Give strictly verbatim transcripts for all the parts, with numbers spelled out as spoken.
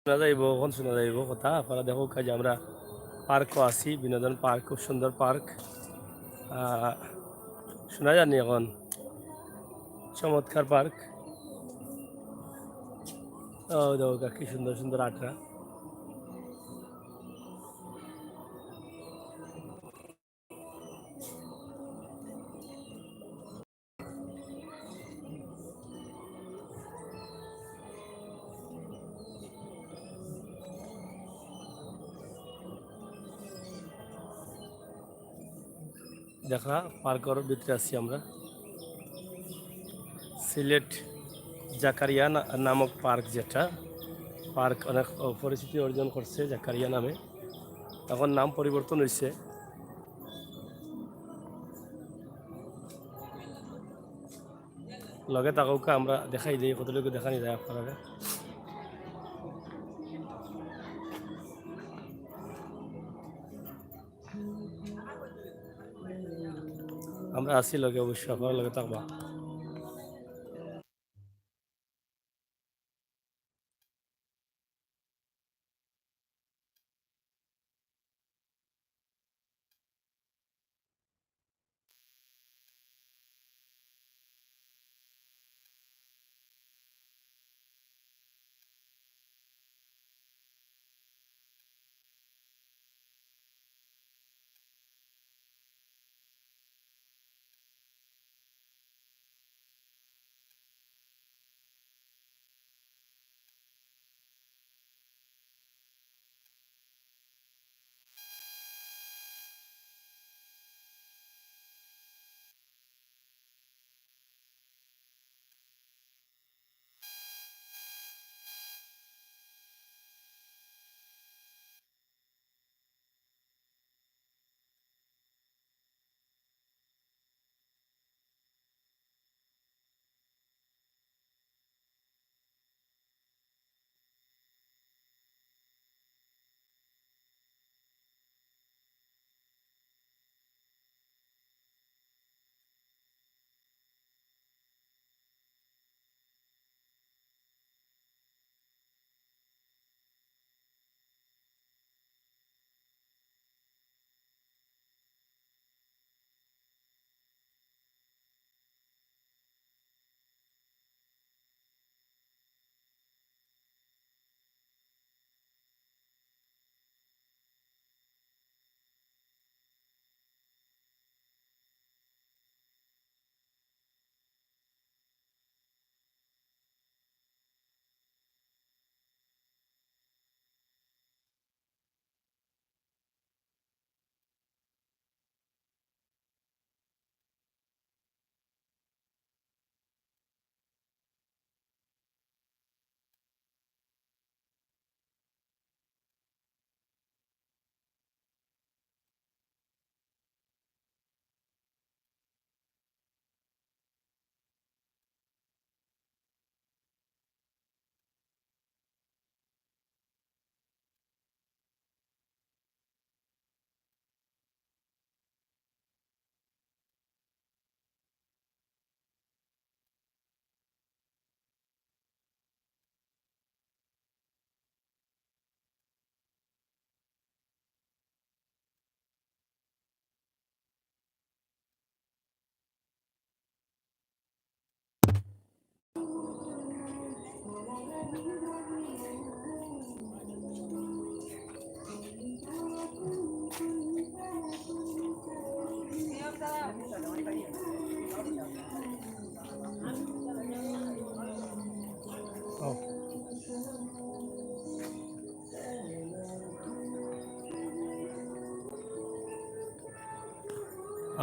শুনা যাইব, অখন শুনা যাইব কথা। আপনারা দেখউক্কা যে আমরা পার্কো আছি, বিনোদন পার্ক, খুব সুন্দর পার্ক। আহ, শুনা যায়নি অখন? চমৎকার পার্ক। ও দেখউক্কা, কি সুন্দর সুন্দর আটরা। দেখরা, পার্কর ভিতরে আছি আমরা। সিলেট জাকারিয়া না-, নামক পার্ক, যেটা পার্ক অনেক, ও, পরিচিতি অর্জন করছে জাকারিয়া নামে, এখন নাম পরিবর্তন হইছে। লগে থাকউক্কা, আমরা দেখাই দেই কতটুকু দেখানি যায় আপনারারে। আমরা আছি লগে, অবশ্যই আপনারা লগে থাকবা।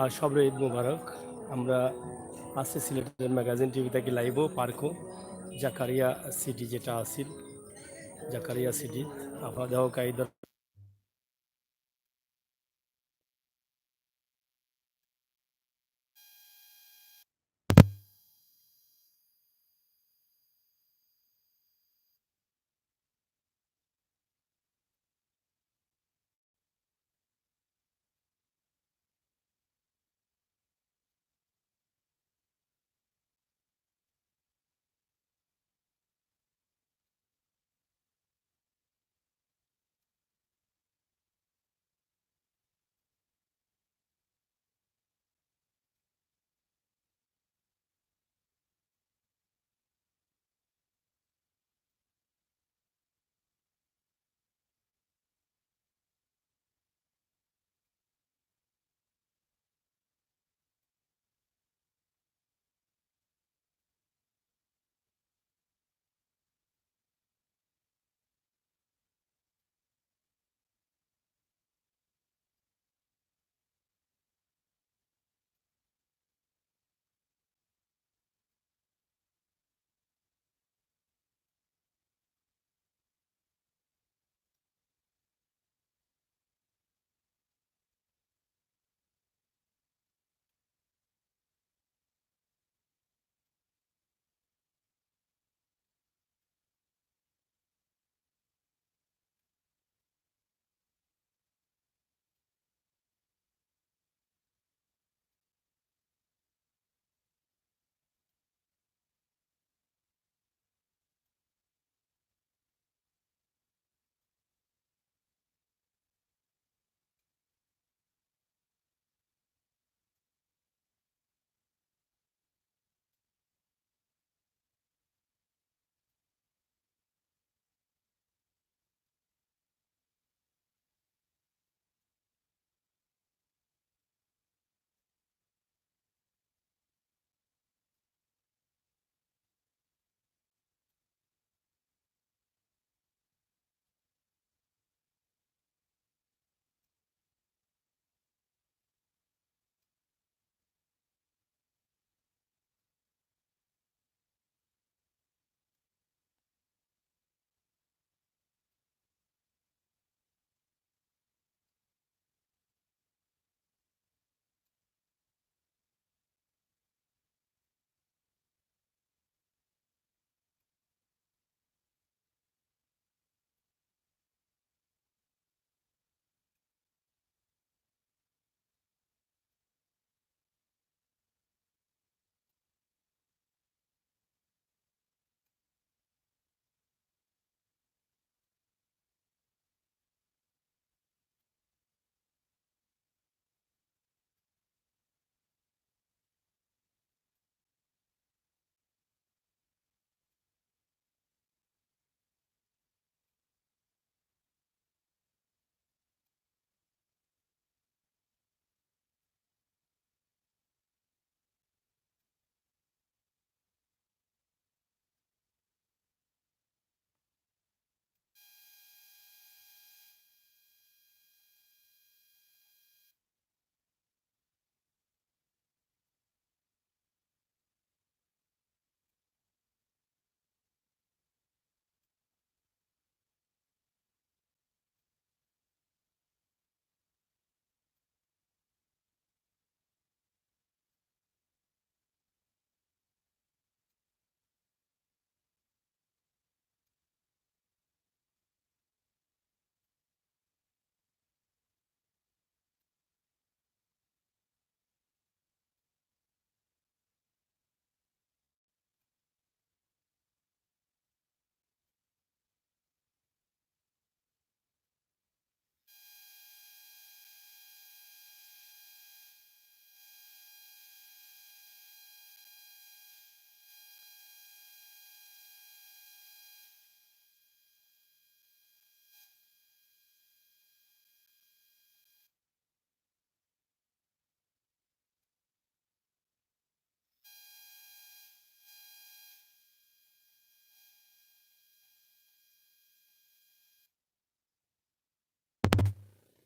আর সবরে ঈদ মোবারক। আমরা আছি সিলেটের ম্যাগাজিন টিভি থাকি লাইভও পার্কও, জাকারিয়া সিটি যেটা আছিল, জাকারিয়া সিটি। আপনারা দেখউক্কা,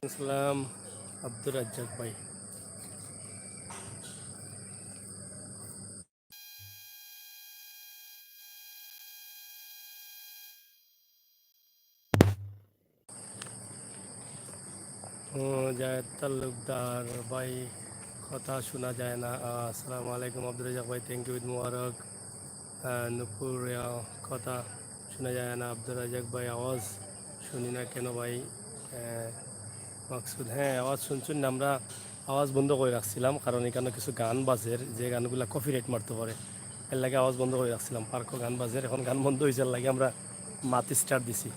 আসসালাম, আব্দুর রাজ্জাক ভাই। ও, জায়েদ তালুকদার ভাই, কথা শোনা যায় না। আহ, আসসালামু আলাইকুম আব্দুর রাজ্জাক ভাই, thank you, ঈদ মুবারক। আহ, নুপুর, আহ, কথা শোনা যায় না আব্দুর রাজ্জাক ভাই, আওয়াজ শুনি না কেন ভাই? আহ, মাকসুদ, হ্যাঁ, আওয়াজ শুনছইন না? আমরা আওয়াজ বন্ধ করি রাখছিলাম, কারণ ইখানো কিছু গান বাজের, যে গানগুলা কপিরাইট মারতো পারে, এরলাগি আওয়াজ বন্ধ করি রাখছিলাম। পার্কো গান বাজের, এখন গান বন্ধ অইছে, এরলাগি আমরা মাত স্টার্ট দিছি,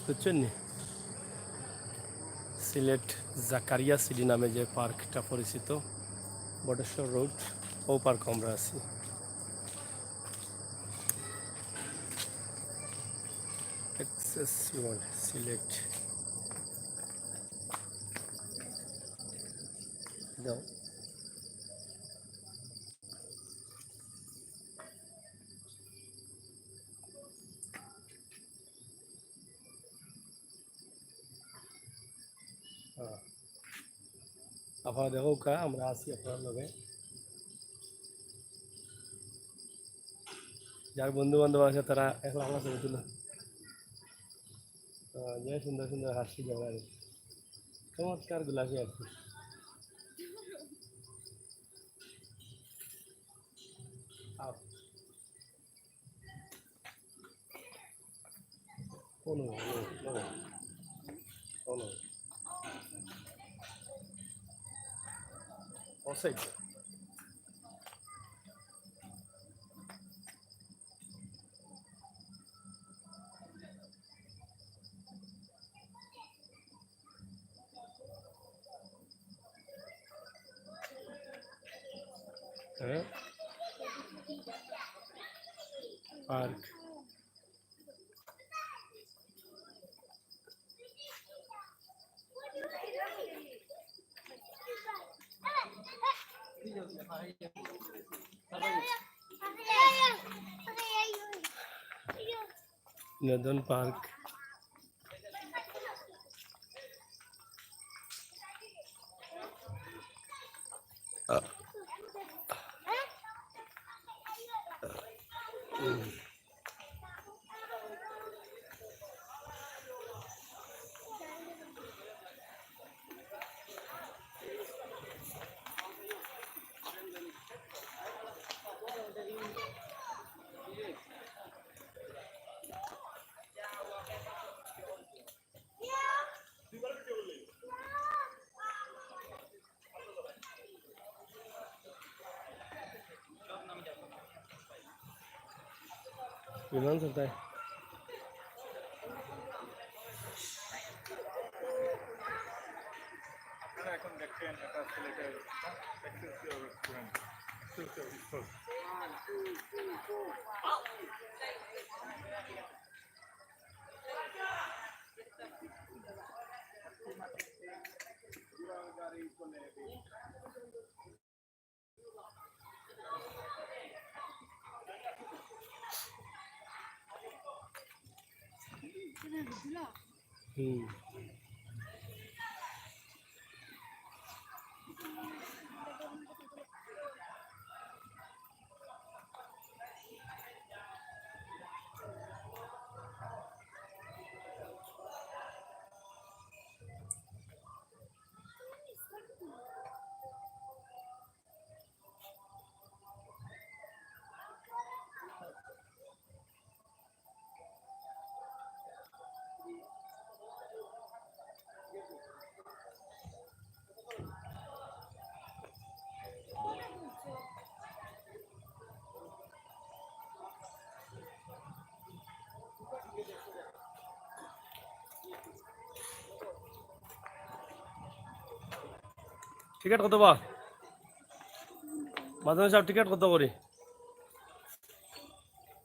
বুঝছইন নি? সিলেট জাকারিয়া সিডি নামে যে পার্কটা পরিচিত, বটেশ্বর রোড, অউ পার্কো আমরা আছি। Access road, Sylhet. দাও। হ্যাঁ। আপনারা দেখউক্কা, আমরা আছি আপনারার লগে। যার বন্ধু বান্ধব আছে, তারা একলা একলা ছবি তুলো। আহ, যে সুন্দর সুন্দর হাসি দেওয়া আর কি। চমৎকার গোলাপি আর কি। Up. Oh no, no, no. Oh no. Offside. হ্যাঁ? পার্ক। বিনোদন পার্ক। বিমান চলতে। আপনারা এখন দেখছেন এটা সিলেটের এক্সেলসিওর রেস্টুরেন্ট, এক্সেলসিওর রিসোর্ট। হুম। টিকিট কত বা? মাঝে মাঝে টিকিট কত করি?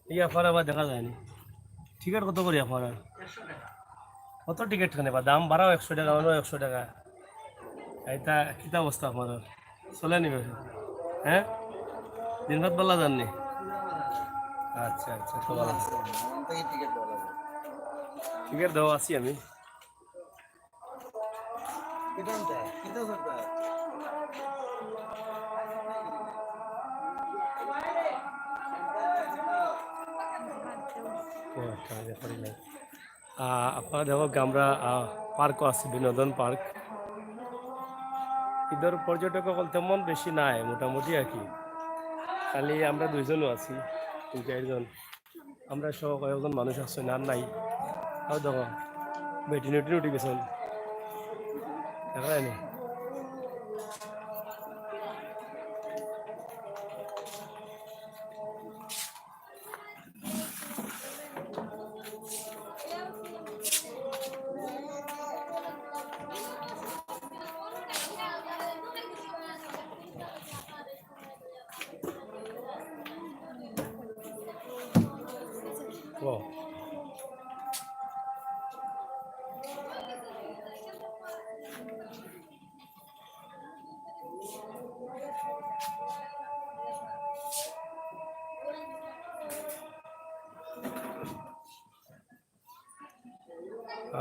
ইয়া, আপনারা আবার দেখা যায়নি। টিকিট কত করি আপনারা? কত টিকিট খানে বা? দাম বাড়াও একশো টাকা, বাড়াও একশো টাকা। এটা কিতা অবস্থা আপনারা? চলে নিবে? হ্যাঁ? দিন রাত বালা যাননি? আচ্ছা, আচ্ছা, তো বালা। টিকিট দেওয়া আছি আমি। আহ, আপনারা দেখউক্কা, আমরা, আহ, পার্কও আছি, বিনোদন পার্ক। ইধর পর্যটক অকল তেমন বেশি নাই, মোটামুটি আর কি। খালি আমরা দুইজনও আছি, তিন চাইরজন। আমরা সহ কয়েকজন মানুষ আছইন, আর নাই। আর দেখো, বেটি নেটি উঠি গেছইন। দেখা যায়নি।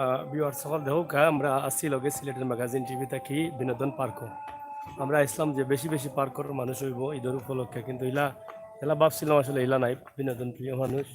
আহ, viewers সকল দেখউক্কা, আমরা আছি লগে সিলেটের ম্যাগাজিন টিভি থাকি বিনোদন পার্কও। আমরা আইছলাম যে বেশি বেশি পার্কর মানুষ অইবো ইধর উপলক্ষে, কিন্তু ইলা, ইলা ভাবছিলাম আসলে ইলা নাই, বিনোদন প্রিয় মানুষ।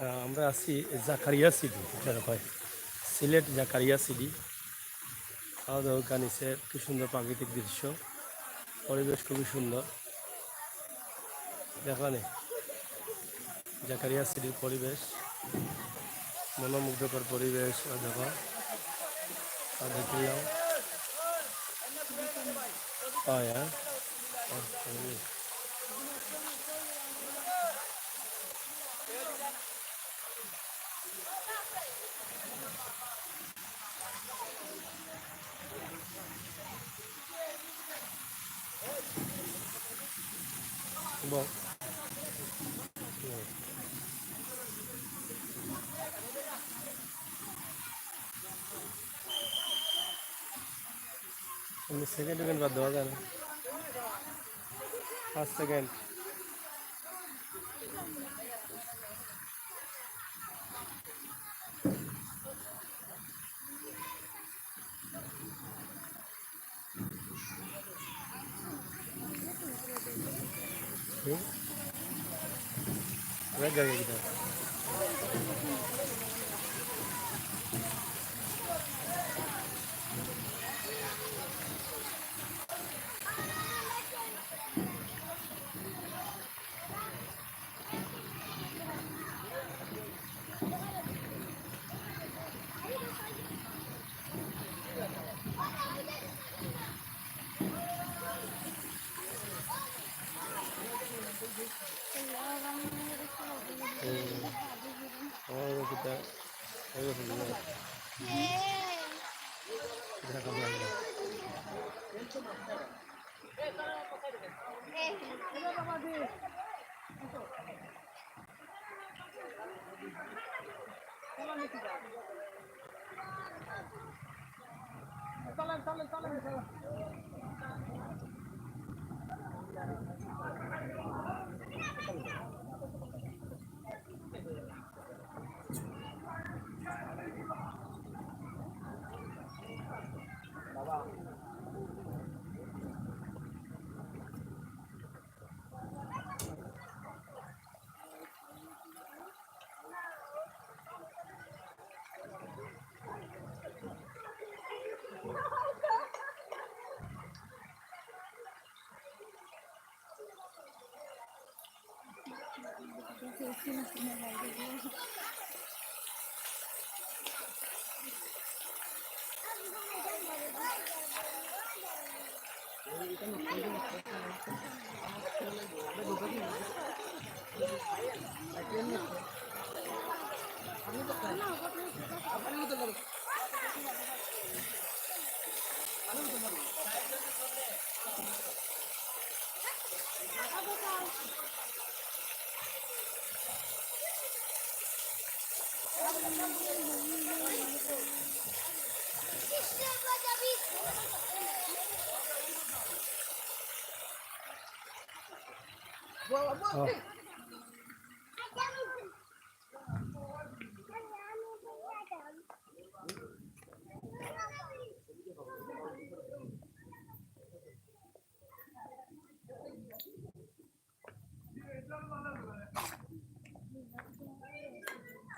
আহ, আমরা আছি জাকারিয়া সিটি, যেটা কয় সিলেট জাকারিয়া সিটি। খাওয়া দাওয়া নিচে, কি সুন্দর প্রাকৃতিক দৃশ্য, পরিবেশ খুবই সুন্দর। দেখলানি জাকারিয়া সিটির পরিবেশ, মনোমুগ্ধকর পরিবেশ। আর দেখো, আর দেখলাম। হয়, হ্যাঁ। সেকেন্ড উকেন্ড বাদ দেওয়া যায় না। পাঁচ সেকেন্ড।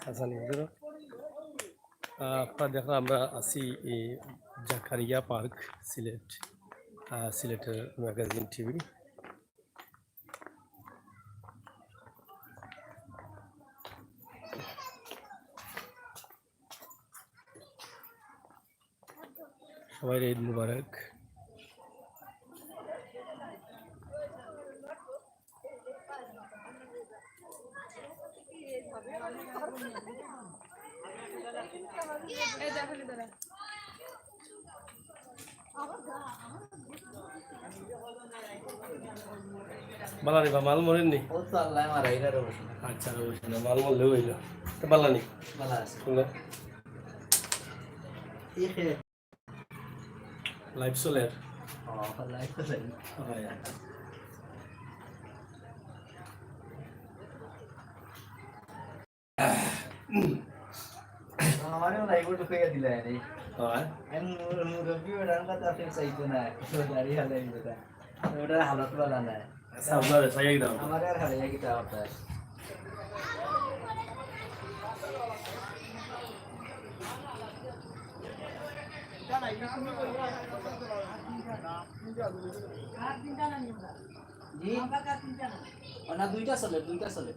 আচ্ছা, নিয়ে ধরো। আহ, আপনারা দেখরা আমরা আছি এই জাকারিয়া পার্ক, সিলেট, আহ, সিলেটের ম্যাগাজিন টিভি। সবাইরে ঈদ মুবারক। বালা নি বা, মাল মরের নি? ও তো আল্লাহ মারা, এটার অবশ্য না। আচ্ছা, অবশ্য না, মাল মরলেও অইলো। তো বালা নি? বালা আছে। শুনো। লাইভ চলের? ও, লাইভ চলের। হয়। আমারেও লাইভ ঢুকাইয়া দিলা রে। হয়। আমি মুর-, মুরব্বি ওটার কথা আপনি চাইতো না। দাড়ি হালাই কথা। ওটার হালত বালা না। আচ্ছা, আপনারে চাইয়া দিলাম। আমারে আর হারাইয়া কিতা অইতো? জি? ও না, দুইটা চলে, দুইটা চলে।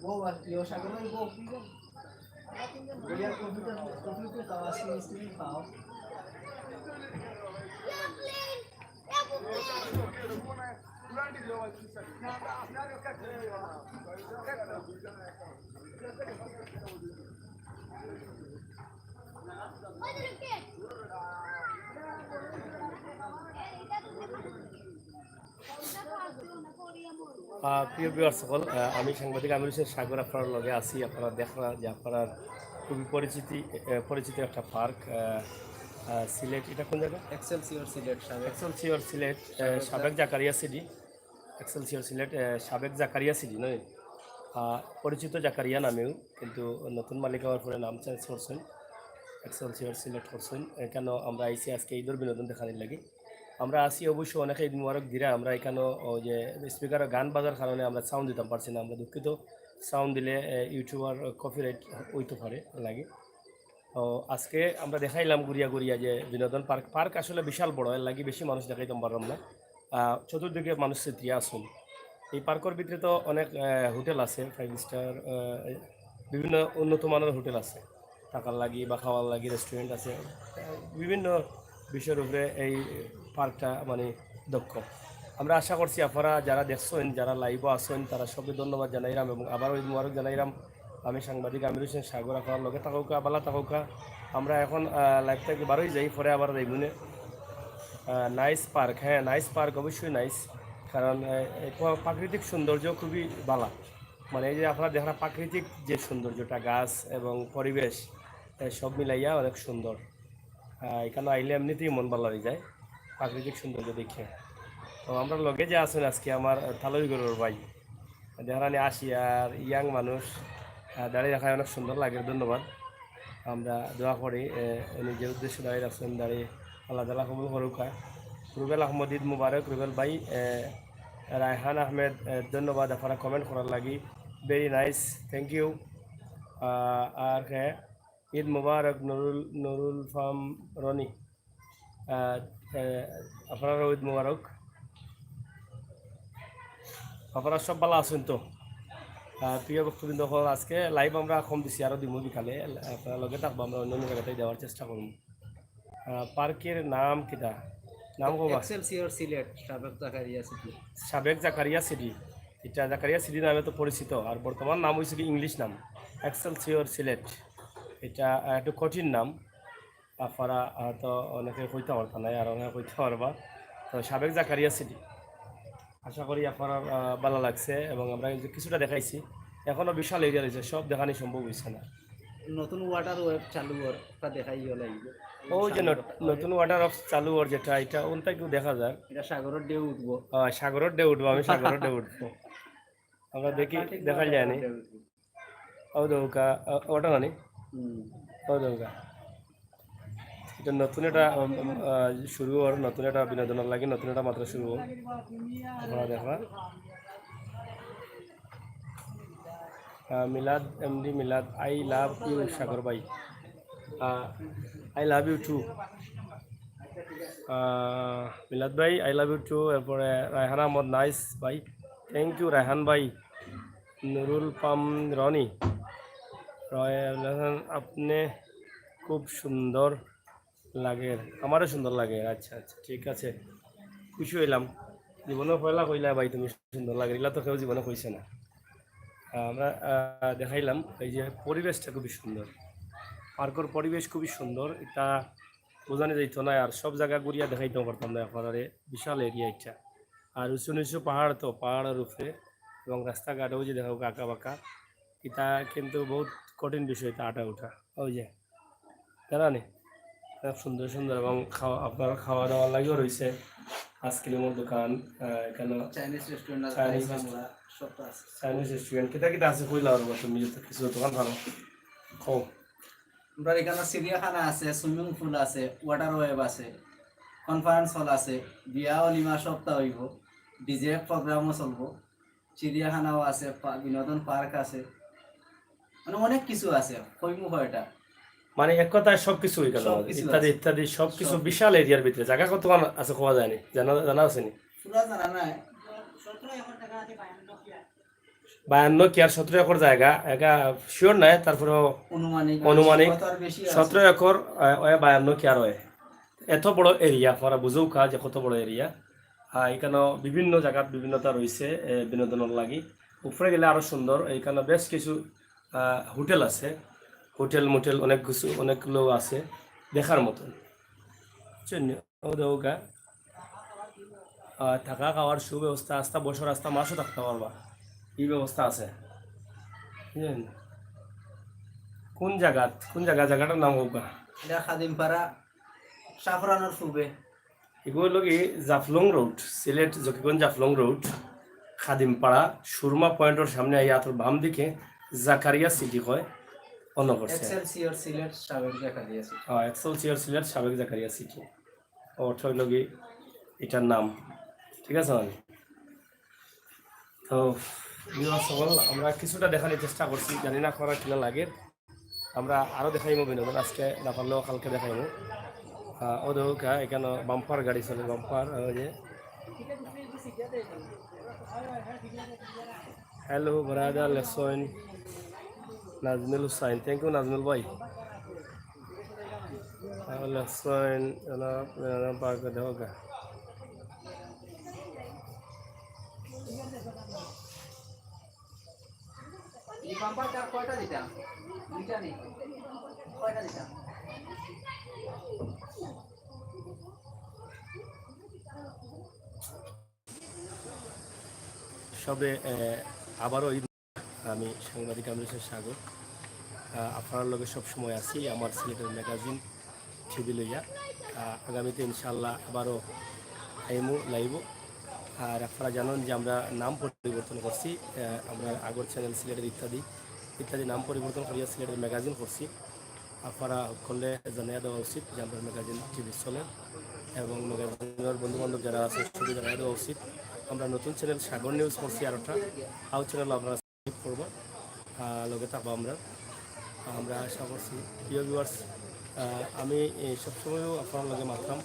বউ আর কি, ও সাগর ভাই বউ। বইয়া কম্পিউটার, কম্পিউটার খাওয়া, স্ক্রিন, স্ক্রিন খাওয়া। আহ, প্রিয় ভিউয়ার্স সকল, আহ, আমি সাংবাদিক আমির হোসেন সাগর আপনারার লগে আছি। আপনারা দেখরা যে আপনারার খুবই পরিচিতি, আহ, পরিচিত একটা পার্ক, আহ, আহ, সিলেট, এটা কোন জায়গা? এক্সেলসিওর সিলেট, সাবেক। এক্সেলসিওর সিলেট, আহ, সাবেক। সাবেক জাকারিয়া সিডি। এক্সেলসিওর সিলেট, আহ, সাবেক জাকারিয়া সিডি নয়, আহ, পরিচিত জাকারিয়া নামেও, কিন্তু নতুন মালিক হওয়ার পরে নাম চেঞ্জ করছেন, এক্সেলসিওর সিলেট করছেন। এখানো আমরা আইছি আজকে ঈদর বিনোদন দেখানির লাগি। আমরা আছি অবশ্য অনেকে ঈদ মুবারক দিরা, আমরা এখানো ওই যে স্পিকারো গান বাজার কারণে আমরা সাউন্ড দিতাম পারছি না, আমরা দুঃখিত। সাউন্ড দিলে, আহ, ইউটিউবার কপিরাইট অইতো পারে লাগে। তো আজকে আমরা দেখাইলাম ঘুরিয়া ঘুরিয়া যে বিনোদন পার্ক। পার্ক আসলে বিশাল বড়, এর লাগি বেশি মানুষ দেখাইতাম পারলাম না। আহ, চতুর্দিকে মানুষ ছিটিয়া আছইন। এই পার্কর ভিতরে তো অনেক, আহ, হোটেল আছে, ফাইভ স্টার, আহ, বিভিন্ন উন্নত মানের হোটেল আছে, থাকার লাগি বা খাওয়ার লাগি রেস্টুরেন্ট আছে। আহ, বিভিন্ন বিষয়ের উপরে এই পার্কটা মানে দক্ষ। আমরা আশা করছি আপনারা যারা দেখছইন, যারা লাইভও আছইন, তারা সবকে ধন্যবাদ জানাইরাম এবং আবারও ঈদ মুবারক জানাইরাম। আমি সাংবাদিক আমির হোসেন সাগর, আপনারা লগে থাকউক্কা, ভালা থাকউক্কা। আমরা এখন লাইভ থাকি বারই যাই, পরে আবার যাইমুনে। নাইস পার্ক, হ্যাঁ, নাইস পার্ক, অবশ্যই নাইস। কারণ আহ, এই প্রাকৃতিক সৌন্দর্য খুবই ভালা। মানে, এই যে আপনারা দেখরা প্রাকৃতিক যে সৌন্দর্যটা, গাছ এবং পরিবেশ, আহ, সব মিলাইয়া অনেক সুন্দর। আহ, এখানে আইলে এমনিতেই মন ভালা অই যায় প্রাকৃতিক সৌন্দর্য দেখে। তো আমরার লগে যে আছইন আজকে আমার, আহ, থালইগরর ভাই, দেখরা নি আশি আর ইয়াং মানুষ, আহ, দাড়ি রাখায় অনেক সুন্দর লাগে, ধন্যবাদ। আমরা দোয়া করি, আহ, উনি যে উদ্দেশ্যে দাড়ি রাখছইন, দাড়ি আল্লাহ তাআলা কবুল করউক্কা। রুবেল আহমদ, ঈদ মুবারক রুবেল ভাই। আহ, রায়হান আহমেদ, আহ, ধন্যবাদ আপনারা কমেন্ট করার লাগি, ভেরি নাইস, থ্যাংক ইউ। আর কে, ঈদ মুবারক নুরুল, নুরুল ফাম রনি। আহ, আহ, আপনারারও ঈদ মুবারক। আপনারা সব ভালা আছইন তো? আহ, প্রিয় ভক্তবৃন্দ, আজকে লাইভ আমরা কম দিছি, আরও দিমু বিকালে। আপনারা লগে থাকবা, আমরা অন্য অন্য জাগাত দেওয়ার চেষ্টা করমু। আহ, পার্কের নাম কিতা? নাম কবা? এক্সেলসিওর সিলেট, সাবেক জাকারিয়া সিটি। সাবেক জাকারিয়া সিটি। এটা জাকারিয়া সিটি নামে তো পরিচিত, আর বর্তমান নাম অইছে কি ইংলিশ নাম, এক্সেলসিওর সিলেট। এটা, আহ, একটু কঠিন নাম, আপনারা হয়তো অনেকে কইতা পারতা নায়, আর অনেকে কইতা পারবা। তো সাবেক জাকারিয়া সিটি, আশা করি আপনারার, আহ, ভালা লাগছে এবং আমরা এই যে কিছুটা দেখাইছি, এখনো বিশাল এরিয়া রইছে, সব দেখানি সম্ভব অইছে না। নতুন ওয়াটার ওয়েব চালু অওয়ার, ওটা দেখাই লাগবো। ওই যে নত-, নতুন ওয়াটার ওয়েব চালু অওয়ার যেটা, এটা অনটা কিও দেখা যার। এটা সাগরর ঢেউ উঠবো। আহ, সাগরর ঢেউ উঠবো, আমি সাগরর ঢেউ উঠবো। আমরা দেখি, দেখা যায় নি। ও দেখউক্কা, আহ, ওটা নানি? হুম। ও দেখউক্কা। এটা নতুন একটা, উম, উম, আহ, শুরু অওয়ার, নতুন একটা বিনোদনর লাগি, নতুন একটা মাত্রা শুরু অওয়ার। আপনারা দেখবা। আহ, মিলাদ, এমডি মিলাদ, I love you সাগর ভাই। আহ, I love you too। আহ, মিলাদ ভাই, I love you too। এরপরে রায়হান আহমদ, নাইস ভাই, থ্যাংক ইউ রায়হান ভাই। নুরুল পাম রনি, রয়, আপনি খুব সুন্দর লাগের, আমারও সুন্দর লাগের। আচ্ছা, আচ্ছা, ঠিক আছে, খুশি অইলাম। জীবনর পয়লা কইলা ভাই তুমি সুন্দর লাগের, ইলা তো কেউ জীবনে কইছে না। আহ, আমরা, আহ, দেখাইলাম এই যে পরিবেশটা খুবই সুন্দর, পার্কর পরিবেশ খুবই সুন্দর। এটা বুঝানি যাইতো না, আর সব জাগা ঘুরিয়া দেখাইতেও পারতাম না আপনারারে, বিশাল এরিয়া এটা। আর উঁচু নিচু পাহাড় তো, পাহাড়র উপরে, এবং রাস্তাঘাটও যে দেখউক্কা আঁকা বাঁকা, এটা কিন্তু বহুত কঠিন বিষয়, এটা আটা উঠা। ওই যে, জানা নি? অনেক সুন্দর সুন্দর, এবং খাওয়া, আপনার খাওয়া দাওয়ার লাগিও রইছে, আইসক্রিমর দোকান, আহ, এখানে চাইনিজ রেস্টুরেন্ট আছে, চাইনিজ থাই রেস্টুরেন্ট। বাংলা, সবটা আছে। চাইনিজ রেস্টুরেন্ট, কিতা কিতা আছে কইলা আর তুমি যদি কিছু দোকান পারো, কও। আমরার এখানো চিড়িয়াখানা আছে, সুইমিং পুল আছে, ওয়াটার ওয়েব আছে, কনফারেন্স হল আছে, বিয়া অলিমা সবটা অইবো, ডিজে প্রোগ্রামও চলবো, চিড়িয়াখানাও আছে, পা-, বিনোদন পার্ক আছে, মানে অনেক কিছু আছে, কইমু কয়টা। মানে এক কথায় সবকিছু অইগেল, সবকিছু ইত্যাদি আছে। ইত্যাদি সবকিছু সব। বিশাল এরিয়ার ভিতরে জাগা কতখান আছে কওয়া যায় নি, জানা, জানা আছে নি? পুরা জানা নাই। বায়ান্ন কিয়ার সতেরো একর জাগা, এটা শিওর নায়, তারপরেও অনুমানিক, আনুমানিক কত আর বেশি আছে। সতেরো একর, আহ, অয় বায়ান্ন কিয়ার অয়। এত বড় এরিয়া, আপনারা বুঝউক্কা যে কত বড় এরিয়া। আর এখানো বিভিন্ন জাগাত বিভিন্নতা রইছে, এ, বিনোদনর লাগি। উপরে গেলে আরো সুন্দর, এখানো বেশ কিছু, আহ, হোটেল আছে, হোটেল মোটেল অনেক কিছু, অনেকগুলো আছে দেখার মতন। বুঝছইন নি? ও দেখউক্কা। আহ, থাকা খাওয়ার সুব্যবস্থা, আস্তা বছর আস্তা মাসও থাকতা পারবা, ই ব্যবস্থা আছে। বুঝছইন? কোন জাগাত, কোন জাগা, জাগাটার নাম কউক্কা? এটা খাদিমপাড়া, শাহপরানর পূবে। এগু অইলো কি জাফলং রোড, সিলেট জকিগঞ্জ জাফলং রোড, খাদিমপাড়া সুরমা পয়েন্টর সামনে আইয়া আতর বাম দিকে জাকারিয়া সিটি কয়, অনো করছে। এক্সেলসিওর সিলেট, সাবেক জাকারিয়া সিটি। হ্যাঁ, এক্সেলসিওর সিলেট, সাবেক জাকারিয়া সিটি। অর্থ অইলো কি ইটার নাম, ঠিক আছে মানে? তো viewers সকল, আমরা কিছুটা দেখানির চেষ্টা করছি, জানি না করা কিনা লাগে। আমরা আরো দেখাইমু বিনোদন, আজকে না পারলেও কালকে দেখাইমু। আহ, ও দেখউক্কা, এখানো বাম্পার গাড়ি চলে, বাম্পার, ওই যে। Hello brother, লেখছইন নাজমুল হুসাইন। Thank you নাজমুল ভাই। আহ, লেখছইন, এলা, এলা, পার্ক দেখউক্কা। বাম্পার কার কয়টা দিতাম? দুইটা নেই। কয়টা দিতাম? সবে, আহ, আবারও ঈদ। আমি সাংবাদিক আমরেশের সাগর। আহ, আপনার লগে সব সময় আছি আমার সিলেটের ম্যাগাজিন টিভি লইয়া। আহ, আগামীতে ইনশাআল্লাহ আবারও আইমু লাইভও। আর আপনারা জানেন যে আমরা নাম পরিবর্তন করছি। আহ, আমরা আগর চ্যানেল সিলেটের ইত্যাদি, ইত্যাদি নাম পরিবর্তন করিয়া সিলেটের ম্যাগাজিন করছি। আপনারা করলে জানাইয়া দেওয়া উচিত যে আমরা ম্যাগাজিন টিভি চলে, এবং ম্যাগাজিনের বন্ধু বান্ধব যারা আছে সবাই জানাইয়া দেওয়া উচিত। আমরা নতুন চ্যানেল সাগর নিউজ করছি আর একটা, আউ চ্যানেল আপনারা সাবস্ক্রাইব করবো, আহ, লগে থাকবো আমরা। আমরা আশা করছি প্রিয় ভিউয়ার্স, আমি এই সবসময়ও আপনার লগে মাতলাম,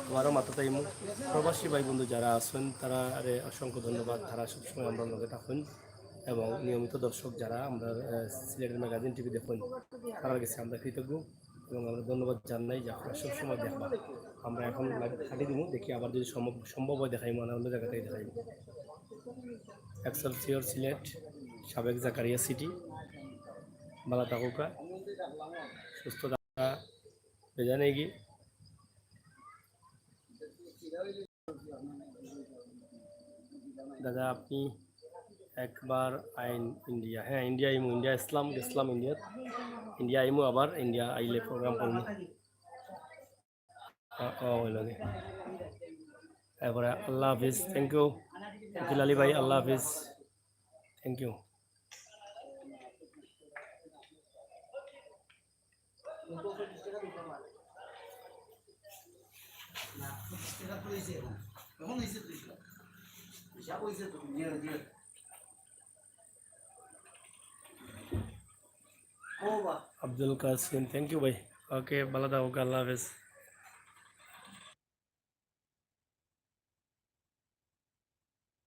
আবারও মাততাম। প্রবাসী ভাই বন্ধু যারা আছেন তারারে অসংখ্য ধন্যবাদ, তারা সবসময় আমরা লগে থাকেন। এবং নিয়মিত দর্শক যারা আমরা, আহ, সিলেটের ম্যাগাজিন টিভি দেখেন, তারার কাছে আমরা কৃতজ্ঞ এবং আমরা ধন্যবাদ জানাই যে আপনারা সবসময় দেখবা। আমরা এখন লাইভ কাটি দিব, দেখি আবার যদি সম্ভব, সম্ভব হয় দেখাইমু, আর অন্য জায়গাতেই দেখাইমু। এক্সেলসিওর সিলেট, সাবেক জাকারিয়া সিটি, বালা থাকুকা, সুস্থ থাকা, বেজা নেই কি? দাদা, আপনি একবার আইন ইন্ডিয়া। হ্যাঁ, ইন্ডিয়া আইমু, ইন্ডিয়া ইসলাম, ইসলাম ইন্ডিয়া। ইন্ডিয়া আইমু আবার, ইন্ডিয়া আইলে প্রোগ্রাম করমু। অ, অ, হইল নি। এরপরে আল্লাহ হাফিজ, thank you। উকিল আলী ভাই, আল্লাহ হাফিজ, thank you। Abdul Qasim, thank you ভাই। ওকে, ভালো থাকো, আল্লাহ হাফেজ।